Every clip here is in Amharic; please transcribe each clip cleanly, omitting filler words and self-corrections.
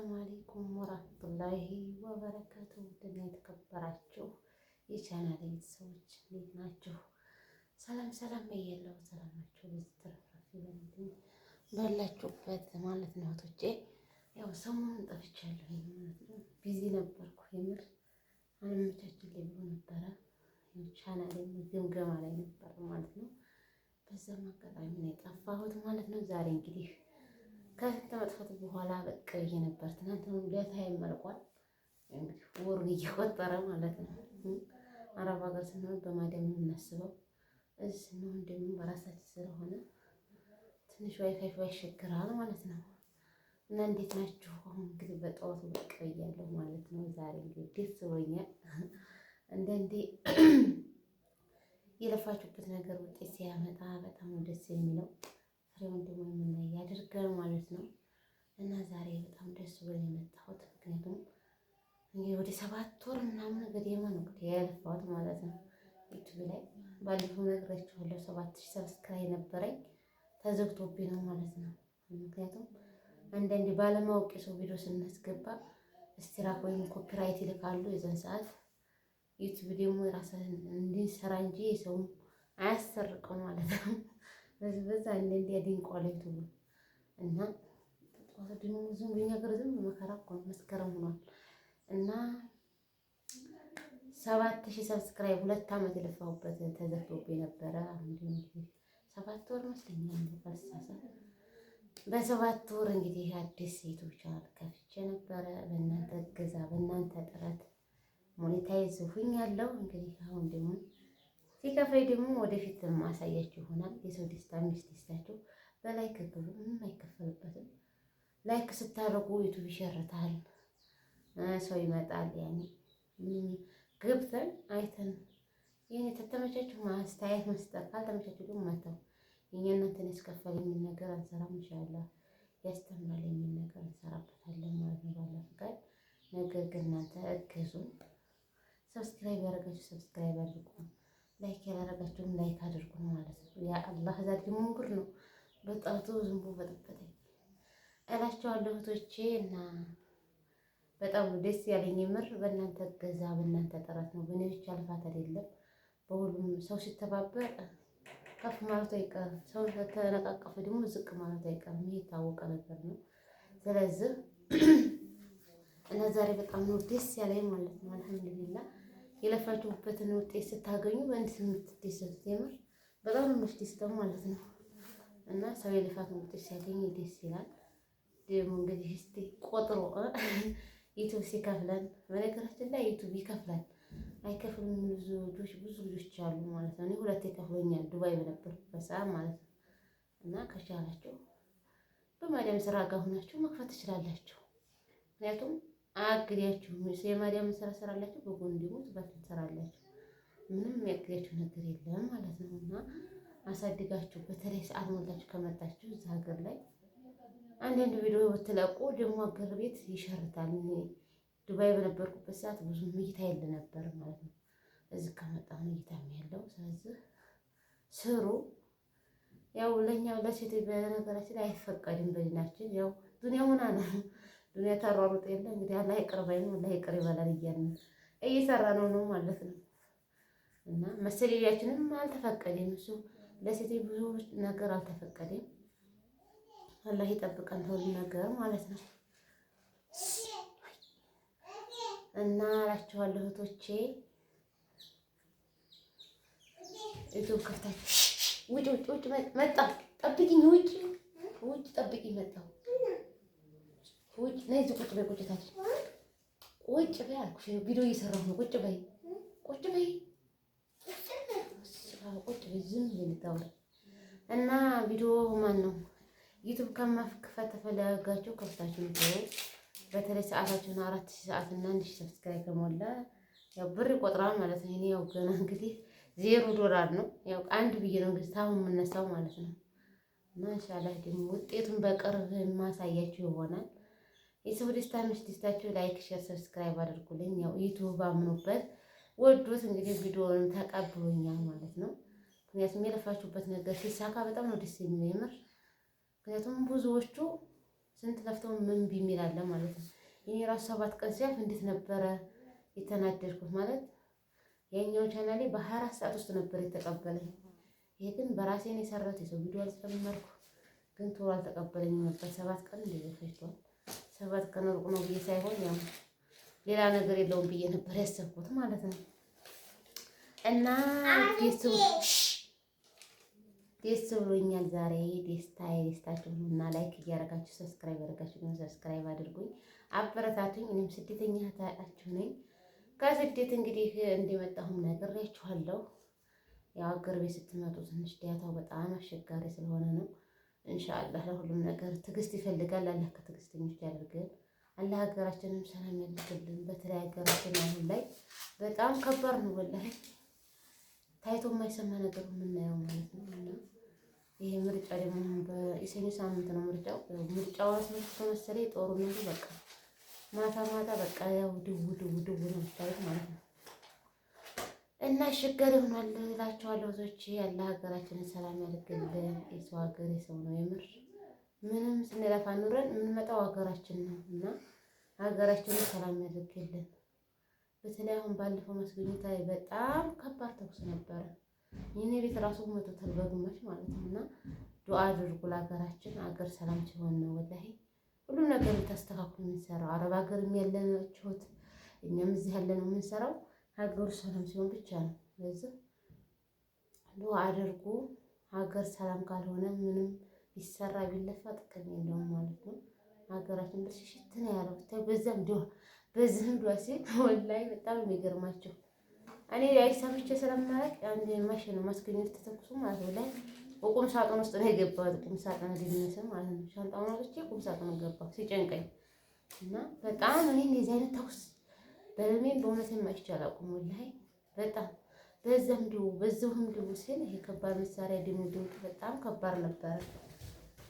السلام عليكم ورحمة الله وبركاته። ውድና የተከበራችሁ የቻናል ቤተሰቦች እንዴት ናችሁ? ሰላም ሰላም ብያለሁ። ሰላማችሁ ብዙ ትርፍርፍ ይበልልኝ ባላችሁበት ማለት ነው። እህቶቼ ያው ሰሞኑን ጠፍቻለሁ ማለት ነው። Busy ነበርኩ የምር አለመቻችልኝ ብሎ ነበረ። ቻናሌ ግምገማ ላይ ነበር ማለት ነው። በዛም አጋጣሚ ነው የጠፋሁት ማለት ነው። ዛሬ እንግዲህ ከስንት መጥፋት በኋላ ብቅ ብዬ ነበር። ትናንት ነው ለታይም አልቋል። እንግዲህ ወሩን እየቆጠረ ማለት ነው። አረብ ሀገር ስንሆን በማዳም የምናስበው እዚህ ስንሆን ደግሞ በራሳችን ስለሆነ ትንሽ ዋይፋይ ያስቸግራል ማለት ነው። እና እንዴት ናችሁ? አሁን እንግዲህ በጠዋቱ ብቅ ብያለሁ ማለት ነው። ዛሬ እንግዲህ ደስ ብሎኛል። አንዳንዴ የለፋችሁበት ነገር ውጤት ሲያመጣ በጣም ደስ የሚለው ፍሬውን ደግሞ የምናይ ያድርገን ማለት ነው። እና ዛሬ በጣም ደስ ብሎኝ የመጣሁት ምክንያቱም እንግዲህ ወደ 7 ወር ምናምን ገደማ ነው እንግዲህ የለፋሁት ማለት ነው። ዩቱብ ላይ ባለፈው ነግሬያችኋለሁ። 7000 subscribe ነበረኝ ተዘግቶብኝ ነው ማለት ነው። ምክንያቱም አንዳንዴ ባለማወቅ የሰው ቪዲዮ ስናስገባ strike ወይም copyright ይልካሉ። የዛን ሰዓት ዩቱብ ደግሞ የራስን እንድንሰራ እንጂ የሰውም አያሰርቀው ማለት ነው። በዚህ በዛ አንዳንዴ ያደንቀዋል ዩቱብ እና ጠዋት ደግሞ ዝም ብኛ ገር ዝም መከራ እኮ ነው። መስከረም ሆኗል እና 7000 subscribe 2 ዓመት የለፋሁበት ተዘግቶብኝ ነበረ። አሁን እንግዲህ 7 ወር መስለኛል ባልሳሳት። በ7 ወር እንግዲህ አዲስ ዩቱብ ቻናል ከፍቼ ነበረ። በእናንተ እገዛ በእናንተ ጥረት monetize ሁኛለሁ። እንግዲህ አሁን ደግሞ ሲከፍለኝ ደግሞ ወደፊት ማሳያችሁ ይሆናል። የሰው ደስታ የሚያስደስታችሁ በ like ግቡ። ምንም አይከፈልበትም። Like ስታደርጉ ዩቱብ ይሸርታል፣ ሰው ይመጣል። ያኔ ገብተን አይተን ይህን የተተመቻችሁ ማስተያየት መስጠት፣ ካልተመቻችሁ ደግሞ መተው። የኛ እናንተን ያስከፈል የሚል ነገር አንሰራም። ኢንሻአላህ ያስተምራል የሚል ነገር እንሰራበታለን ማለት ነው ባላ ፈቃድ። ነገር ግን እናንተ እገዙን። Subscribe ያደረጋችሁ subscribe አድርጉ፣ like ያላደረጋችሁም like አድርጉ ማለት ነው። ያ አላህ ዛሬ ደግሞ ጉድ ነው። በጣቱ ዝንቡ በጠበጠኝ እላቸዋለሁ እህቶቼ እና በጣም ደስ ያለኝ የምር በእናንተ እገዛ በእናንተ ጥረት ነው። በእኔ ብቻ ልፋት አይደለም። በሁሉም ሰው ሲተባበር ከፍ ማለቱ አይቀርም። ሰው ተነቃቀፈ ደግሞ ዝቅ ማለቱ አይቀርም። ይሄ የታወቀ ነገር ነው። ስለዚህ እና ዛሬ በጣም ነው ደስ ያለኝ ማለት ነው። አልሐምዱሊላህ የለፋችሁበትን ውጤት ስታገኙ በእንዴት ነው የምትደሰቱት? የምር በጣም ነው የሚያስደስተው ማለት ነው። እና ሰው የልፋትን ውጤት ሲያገኝ ደስ ይላል። ደግሞ እንግዲህ እስቲ ቆጥሮ ዩቱብ ሲከፍለን፣ በነገራችን ላይ ዩቱብ ይከፍላል አይከፍልም? ብዙ ልጆች ብዙ ልጆች አሉ ማለት ነው። እኔ ሁለቴ ከፍሎኛል ዱባይ በነበርኩበት ሰዓት ማለት ነው። እና ከቻላችሁ በማዳም ስራ ጋር ሆናችሁ መክፈት ትችላላችሁ። ምክንያቱም አያግዳችሁም። የማዳም ስራ ስራላችሁ፣ በጎን ደግሞ ዩቱባችሁን ትሰራላችሁ። ምንም የሚያግዳችሁ ነገር የለም ማለት ነው። እና አሳድጋችሁ በተለይ ሰዓት ሞልታችሁ ከመጣችሁ እዛ ሀገር ላይ አንዳንድ ቪዲዮ ብትለቁ ደግሞ ሀገር ቤት ይሸርታል። ዱባይ በነበርኩበት ሰዓት ብዙም እይታ የለ ነበር ማለት ነው። እዚህ ከመጣሁ ነው እይታም ያለው። ስለዚህ ስሩ። ያው ለኛ ለሴት በነገራችን ላይ አይፈቀድም በዲናችን። ያው ዱንያ ሆና ነው ዱንያ ታሯሩጥ የለ እንግዲህ አላህ ይቅር ባይ ነው፣ አላህ ይቅር ይበላል እያልን እየሰራ ነው ነው ማለት ነው። እና መሰደዳችንም አልተፈቀደም። እሱ ለሴት ብዙ ነገር አልተፈቀደም። አላህ ይጠብቀን ሁሉ ነገር ማለት ነው። እና እላችኋለሁ እህቶቼ ዩቱብ ከፍታችሁ ውጭ ውጭ ውጭ መጣ ጠብቂኝ፣ ውጭ ውጭ ጠብቂኝ፣ መጣሁ ውጭ ነይ፣ እዚህ ቁጭ በይ፣ ቁጭ ታች ቁጭ በይ አልኩሽ። ቪዲዮ እየሰራሁ ነው። ቁጭ በይ፣ ቁጭ በይ፣ ቁጭ በይ። ዝም ብዬ እና ቪዲዮ ማን ነው ዩቱብ ከመክፈት ተፈለጋችሁ ከፍታችሁ ነው። በተለይ ሰዓታችሁን 4000 ሰዓት እና 1000 subscribe ከሞላ ያው ብር ይቆጥራል ማለት ነው። እኔ ያው ገና እንግዲህ $0 ነው። ያው አንድ ብዬ ነው እንግዲህ ታሁን የምነሳው ማለት ነው። እና ኢንሻአላህ ደግሞ ውጤቱን በቅርብ የማሳያችሁ ይሆናል። የሰው ደስታ ደስታችሁ like፣ share፣ subscribe አድርጉልኝ። ያው ዩቱብ አምኖበት ወዶት እንግዲህ ቪዲዮውን ተቀብሎኛል ማለት ነው። ምክንያቱም የለፋችሁበት ነገር ሲሳካ በጣም ነው ደስ የሚለው የምር። ምክንያቱም ብዙዎቹ ስንት ለፍተው ምን ቢሚል አለ ማለት ነው። የኔ ራሱ 7 ቀን ሲያልፍ እንዴት ነበረ የተናደድኩት ማለት የኛው ቻናሌ በ24 ሰዓት ውስጥ ነበር የተቀበለኝ። ይሄ ግን በራሴን የሰራሁት የሰው ቪዲዮ አልጨመርኩ፣ ግን ቶሎ አልተቀበለኝም ነበር። 7 ቀን እንደዚህ ፈጅቷል። 7 ቀን ሩቅ ነው ብዬ ሳይሆን ያው ሌላ ነገር የለውም ብዬ ነበር ያሰብኩት ማለት ነው። እና ደስ ብሎኛል ዛሬ። ደስታ የደስታችሁ እና like እያደረጋችሁ subscribe ያደረጋችሁ ግን subscribe አድርጉኝ፣ አበረታቱኝ። እኔም ስደተኛ እህታችሁ ነኝ። ከስደት እንግዲህ እንደመጣሁም ነግሬያችኋለሁ። ያው አገር ቤት ስትመጡ ትንሽ data ው በጣም አስቸጋሪ ስለሆነ ነው። ኢንሻአላህ ለሁሉም ነገር ትዕግስት ይፈልጋል። አላህ ከትዕግስተኞች ያደርገን። አላህ ሀገራችንም ሰላም ያድርግልን። በተለይ ሀገራችን አሁን ላይ በጣም ከባድ ነው። ወላሂ ታይቶ የማይሰማ ነገር የምናየው ማለት ነው። እና ይሄ ምርጫ ደግሞ የሰኞ ሳምንት ነው ምርጫው። ምርጫው አስመልክቶ መሰለኝ ጦርነቱ በቃ ማታ ማታ በቃ ያው ድው ድው ድው ነው የምታዩት ማለት ነው። እና አስቸጋሪ ሆኗል እላቸዋለሁ። ዞች ያለ ሀገራችንን ሰላም ያድርግልን። የሰው ሀገር የሰው ነው የምር ምንም ስንለፋ ኑረን የምንመጣው ሀገራችን ነው እና ሀገራችንን ሰላም ያድርግልን። በተለይ አሁን ባለፈው ማስገኘት ላይ በጣም ከባድ ተኩስ ነበረ። የኔ ቤት ራሱ መቶታል በግማሽ ማለት ነው። እና ዱአ አድርጉ ለሀገራችን። ሀገር ሰላም ሲሆን ነው ወላሂ ሁሉም ነገር ተስተካክሎ የምንሰራው። አረብ ሀገርም ያለናችሁት እኛም እዚህ ያለነው የምንሰራው ሀገሩ ሰላም ሲሆን ብቻ ነው። ስለዚህ ዱአ አድርጉ። ሀገር ሰላም ካልሆነ ምንም ቢሰራ ቢለፋ ጥቅም የለውም ማለት ነው። ሀገራችን ብልሽሽት ነው ያለው። በዛም ዱአ በዚህም ዱአ ሲል ወላሂ በጣም የሚገርማቸው እኔ አይሰምቼ ስለማላውቅ አንድ ማሽን ማስገኘት ተተኩሶ ማለት ነው ላይ ቁም ሳጥን ውስጥ ነው የገባሁት። ቁም ሳጥን እንደሚመስል ማለት ነው። ሻንጣውን አውጥቼ ቁም ሳጥን ገባሁ ሲጨንቀኝ እና በጣም እኔ እንደዚህ አይነት ተኩስ በህልሜም በእውነትም አይቼ አላውቅም። ወላሂ በጣም በዛም ድው በዚህም ድው ሲል ይሄ ከባድ መሳሪያ ድሙ ድምፅ በጣም ከባድ ነበረ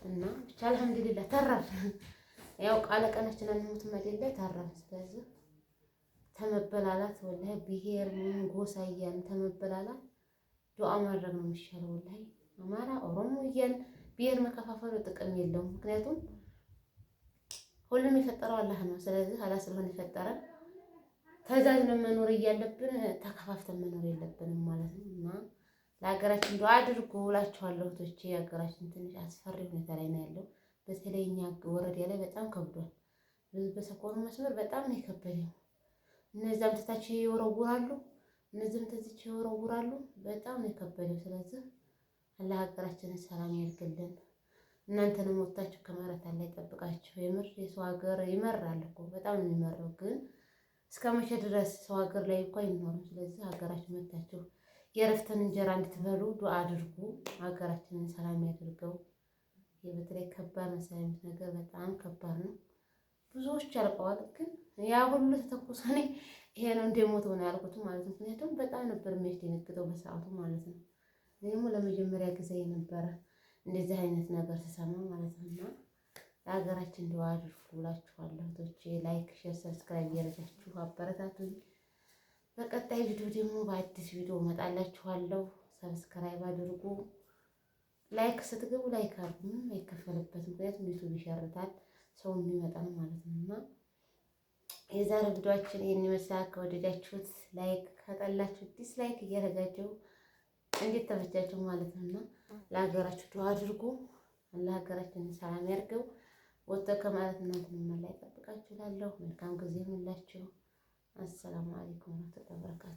እና ብቻ አልሐምዱሊላህ ተረፍን። ያው ቃለ ቀናችን አንሞትም አይደለ ተረፍን። ስለዚህ ተመበላላት ወላሂ ብሄር ምን ጎሳ እያልን ተመበላላት ዱዓ ማድረግ ነው የሚሻለው። ወላሂ አማራ ኦሮሞ እያልን ብሄር መከፋፈሉ ጥቅም የለውም። ምክንያቱም ሁሉም የፈጠረው አላህ ነው። ስለዚህ አላህ ስለሆነ የፈጠረን ተዛዝነን መኖር እያለብን ተከፋፍተን መኖር የለብንም ማለት ነው። እና ለሀገራችን ዱዓ አድርጉ እላችኋለሁ እህቶቼ። ሀገራችን ትንሽ አስፈሪ ሁኔታ ላይ ነው ያለው። በተለይ እኛ ወረዳ ላይ በጣም ከብዷል። በሰኮኑ መስመር በጣም ነው የከበደው። እነዚያም ትታች ይወረውራሉ፣ እነዚህም ተዝች ይወረውራሉ። በጣም ነው የከበደው። ስለዚህ አላህ ሀገራችንን ሰላም ያድርግልን። እናንተንም ወጥታችሁ ከመረት አላህ ይጠብቃችሁ። የምር የሰው ሀገር ይመራል እኮ በጣም ነው የሚመራው፣ ግን እስከ መቼ ድረስ ሰው ሀገር ላይ እኮ አይኖርም። ስለዚህ ሀገራችሁ መታችሁ የእረፍትን እንጀራ እንድትበሉ ዱአ አድርጉ። ሀገራችንን ሰላም ያድርገው። በተለይ ከባድ መሳሪያ ነገር በጣም ከባድ ነው። ብዙዎች ያልቀዋል፣ ግን ያ ሁሉ ተተኩሶ እኔ ይሄ ነው እንደሞተው ነው ያልኩት ማለት ነው። ምክንያቱም በጣም ነበር የሚያስደነግጠው በሰዓቱ ማለት ነው። እኔ ደግሞ ለመጀመሪያ ጊዜ የነበረ እንደዚህ አይነት ነገር ስሰማ ማለት ነው። እና ለሀገራችን ዱአ አድርጉ እላችኋለሁ እህቶቼ። Like፣ share፣ subscribe እያደረጋችሁ አበረታቱኝ። በቀጣይ ቪዲዮ ደግሞ በአዲስ ቪዲዮ እመጣላችኋለሁ። Subscribe አድርጉ። Like ስትገቡ like አድርጉ። ምንም አይከፈልበት፣ ምክንያቱም ዩቱብ ይሸርታል ሰው የሚመጣል ማለት ነው። እና የዛሬ ቪዲዮአችን ይህን ይመስላል። ከወደዳችሁት like፣ ከጠላችሁት dislike እያደረጋችሁ እንዴት ተመቻችሁ ማለት ነው። እና ለሀገራችሁ ዱአ አድርጉ። አላህ ሀገራችንን ሰላም ያድርገው። ወጥቶ ከማለት እናንተን አላህ ይጠብቃችሁ እላለሁ። መልካም ጊዜ ይሁንላችሁ። አሰላሙ አለይኩም ወራህመቱላሂ ወበረካቱ።